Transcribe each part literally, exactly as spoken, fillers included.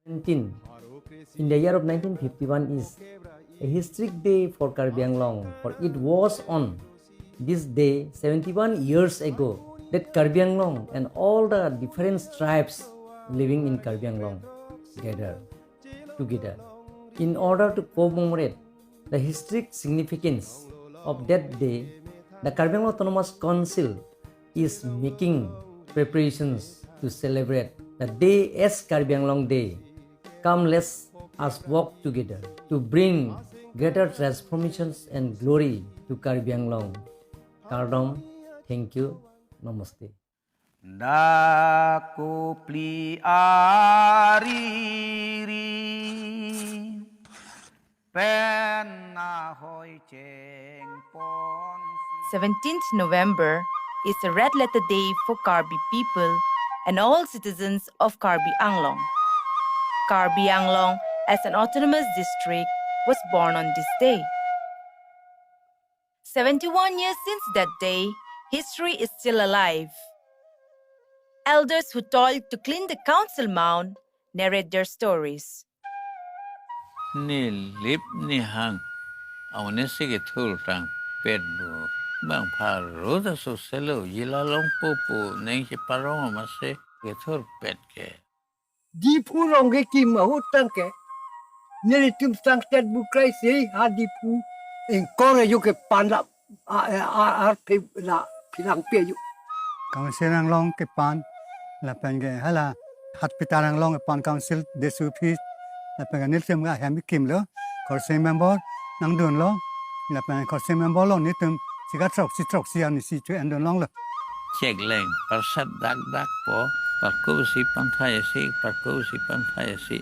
seventeen. In the year of nineteen fifty-one is a historic day for Karbi Anglong, for it was on this day seventy-one years ago that Karbi Anglong and all the different tribes living in Karbi Anglong gathered together in order to commemorate the historic significance of that day. The Karbi Anglong Autonomous Council is making preparations to celebrate the day as Karbi Anglong Day. Come, let us work together to bring greater transformations and glory to Karbi Anglong. Kardom, thank you, namaste. Dak kopli ariri pen ahoi chengpon. Seventeenth November is a red letter day for Karbi people and all citizens of Karbi Anglong. Karbi Anglong, as an autonomous district, was born on this day. Seventy-one years since that day, history is still alive. Elders who toiled to clean the council mound narrate their stories. Nelip nehang amonit si kethur tangpet pu. Bang pharo ta soselo, jila longpo pu neng cheparong amatsi kethurpet ke. Diphu rong kekim ahut tangte nelitum sangtet bukrai sei ha Diphu ingkor ajo kepan la a- a- a- arphe la philang pe ajo. Council Anglong kepan lapen ke hala Hatpitar Anglong kepan council D C office lapen ke nelitum ke ahem kimlo, council member nangdunlo lapen council member along nelitum sika throksi throksi arnisi cho-endun longlo. Chekleng parsat dak dak po, parko si pangthai si, parko si pangthai si.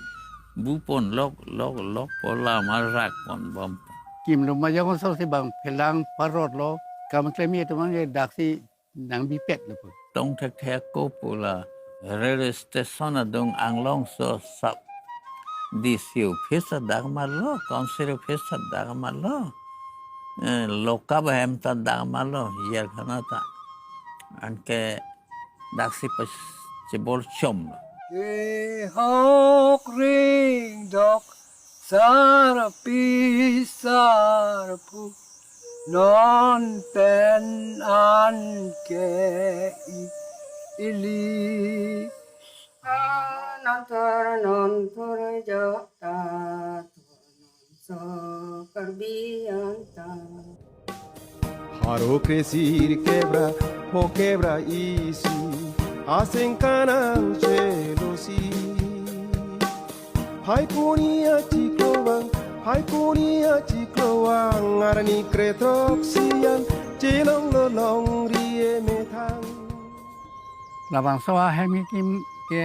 Bupon lok lok lok po, lama rak pon bom. Kimlo ma jong so si bang phelang parot lo, kam klem ye teman ye dak si nang bipet lo po. Tong thek thek ko pu la railway station adung Anglong so sap D C office dak malo, council office dak malo. Eh, lokap ahem ta dak malo, yer khana ta. Anke dak si pas chebol chom. Kehok ring dok sarpi sarpu non pen an ke i- ili. Non thor non thor jok ta thor non so Karbi anta. Haro kresir kebra ho kebra isi aseng kanang chelosi. Hai puni achiklo vang, hai puni achiklo vang, arni kretrok sian chelong lolong ri emethang. Labangso ahem kim ke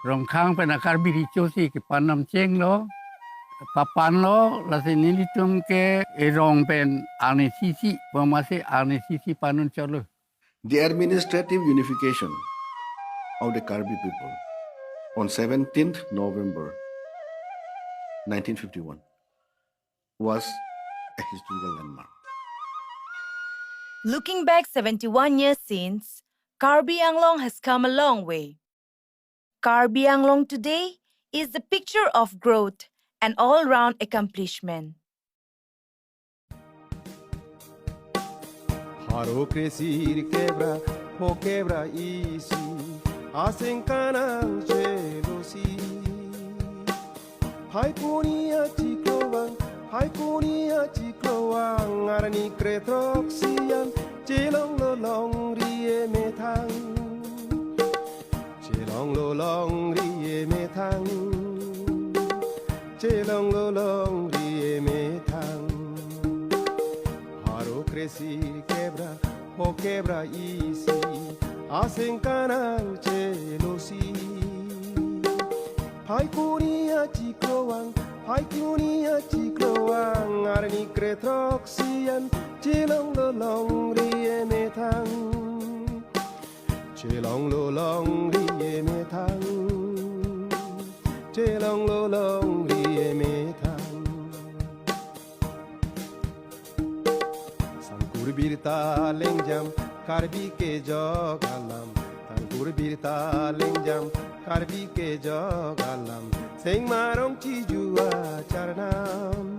Rongkhang pen a-Karbi Recho si kepan namchenglo, papanlo, lasi nelitum ke erong pen arnisi si, pamasi arnisi si panun cholo. The administrative unification of the Karbi people on seventeenth November nineteen fifty-one was a historical landmark. Looking back seventy-one years since, Karbi Anglong has come a long way. Karbi Anglong today is the picture of growth and all-round accomplishment. Haro kresir kebra, ho kebra isi, aseng kanang chelosi. Hai puni achiklo vang, hai puni achiklo vang, arni kretrok sian chelong lolong ri emethang. Chelong lolong ri emethang. Chelong lolong ri emethang. Haro kresir kebra, ho kebra isi, aseng kanang chelosi. Hai puni achiklo vang, hai puni achiklo vang, arni kretrok sian chelong lolong ri emethang. Chelong lolong ri emethang. Chelong lolong ri emethang. Sangkur birta lengjam Karbi kejok alam. Sangkur birta lengjam Karbi kejok alam. Seng marong chiju acharnam.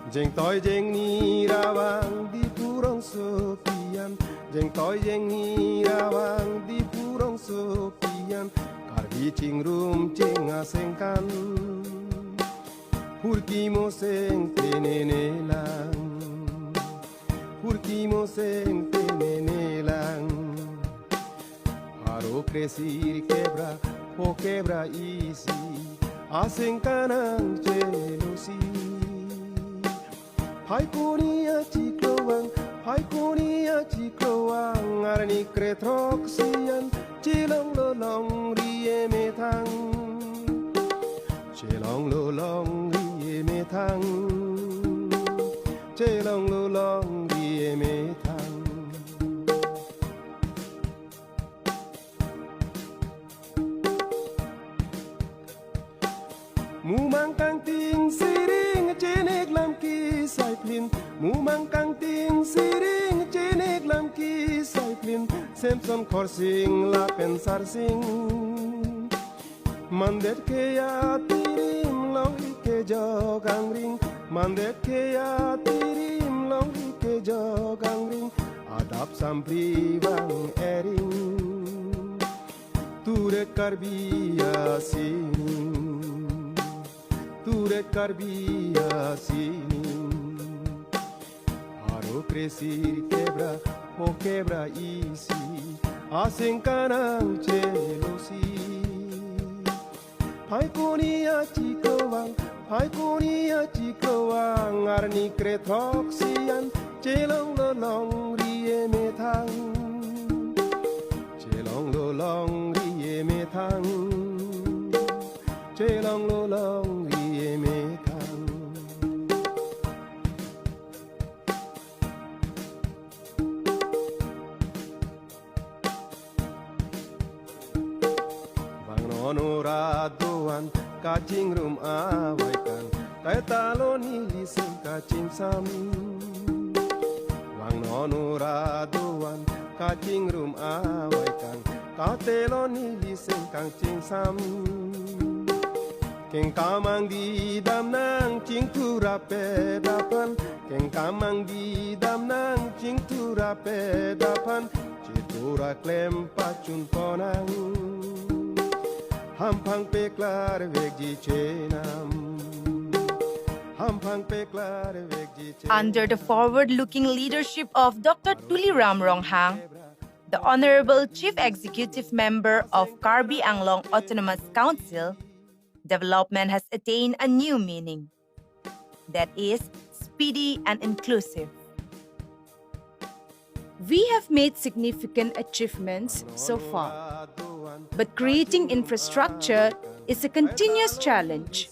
Jengtoi jengni ravang Diphu rongsopi an. Jengtoi jengni ravang Diphu rongsopi an. Karbi chingrum ching asengkan. Phurkimo seng tenene lang. Phurkimo seng tenene lang. Pharo kresir kebra, pho kebra isi, asengkan nangchelosi. Phaikuni achiklo vang, phaikuni achiklo vang, arni kre throksi an, chelonglo longri emethang. Chelonglo longri emethang. Chelonglo longri emethang. Mumang kangting siring chinik lam kisai plin. Mumang kangting siring chinik lam kisai plin. Semson Khorsing lapen Sarsing. Mandet ke atirim longri kejok angring. Mandet ke atirim longri kejok angring. Adap sampri vang ering. Ture Karbi asining. Ture Karbi asining. Pharo kresir kebra, pho kebra isi, asengkan nangchelosi. Phaikuni achiklo vang, phaikuni achiklo vang, arni kre throksi an, chelonglo longri emethang. Chelonglo longri emethang. Chelonglo longri emethang. Vang non ora do-an kachingrum avaikang, kaita lo neli seng kachingsam. Vang non ora do-an kachingrum avaikang, kaita lo neli seng kachingsam. Kengkam angdi dam nangchingthur apet aphan, kengkam angdi dam nangchingthur apet aphan, chitura klem pachun ponang. Hamphang peklar vekji chenam. Hamphang peklar vekji chenam. Under the forward-looking leadership of Doctor Tuliram Ronghang, the Honorable Chief Executive Member of Karbi Anglong Autonomous Council, development has attained a new meaning, that is, speedy and inclusive. We have made significant achievements so far, but creating infrastructure is a continuous challenge.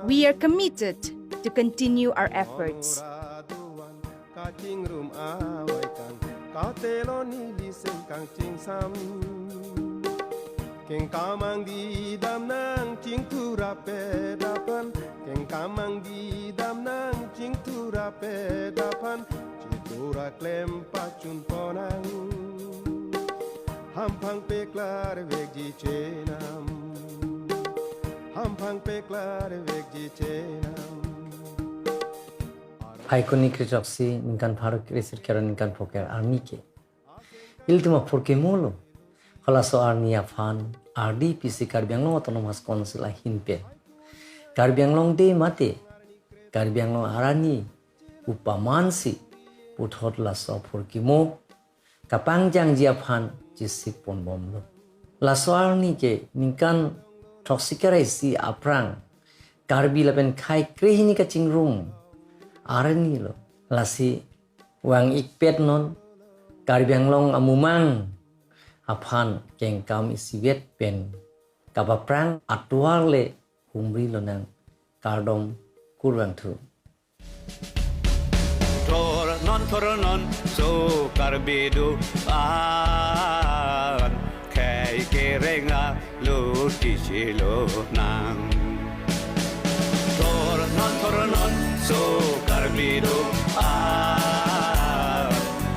We are committed to continue our efforts. Kachingrum avaikang, kaita lo neli seng kachingsam. Kengkam angdi dam nangchingthur apet aphan, kengkam angdi dam nangchingthur apet aphan, chitura klem pachun ponang. Hamphang peklar vekji chenam. Hamphang peklar vekji chenam. Phaikuni kre throksi ningkan pharo kresirkep ra ningkan pho kep arni ke ilitum aphurkimo lo. Halaso arni aphan R D P C Karbi Anglong Autonomous Council ahin pen Karbi Anglong Day mate Karbi Anglong arni pu aman si puthot laso aphurkimo kapangjangji aphan chesik ponbomlo. Laso arni ke ningkan throksi kep ra isi aphrang Karbi lapen Khai kre hini kachingrum arni lo. Lasi vang-ikpet non Karbi Anglong amumang aphan kengkam isivet pen kapaphrang atovar le humri lonang, kardom kurvangthu. Thor non, thor non, so Karbi do-an, khei kereng aluti chelonang. Thor non, thor non, so Karbi do-an,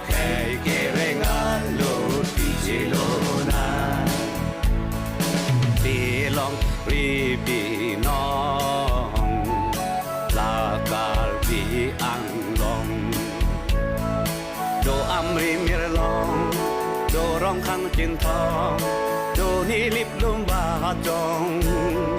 khei kereng aluti chelonang. Pilongri Binong la Karbi Anglong, do Amri Mirlong, do Rongkhang Chinthong, do Nilip Lumba Hajong.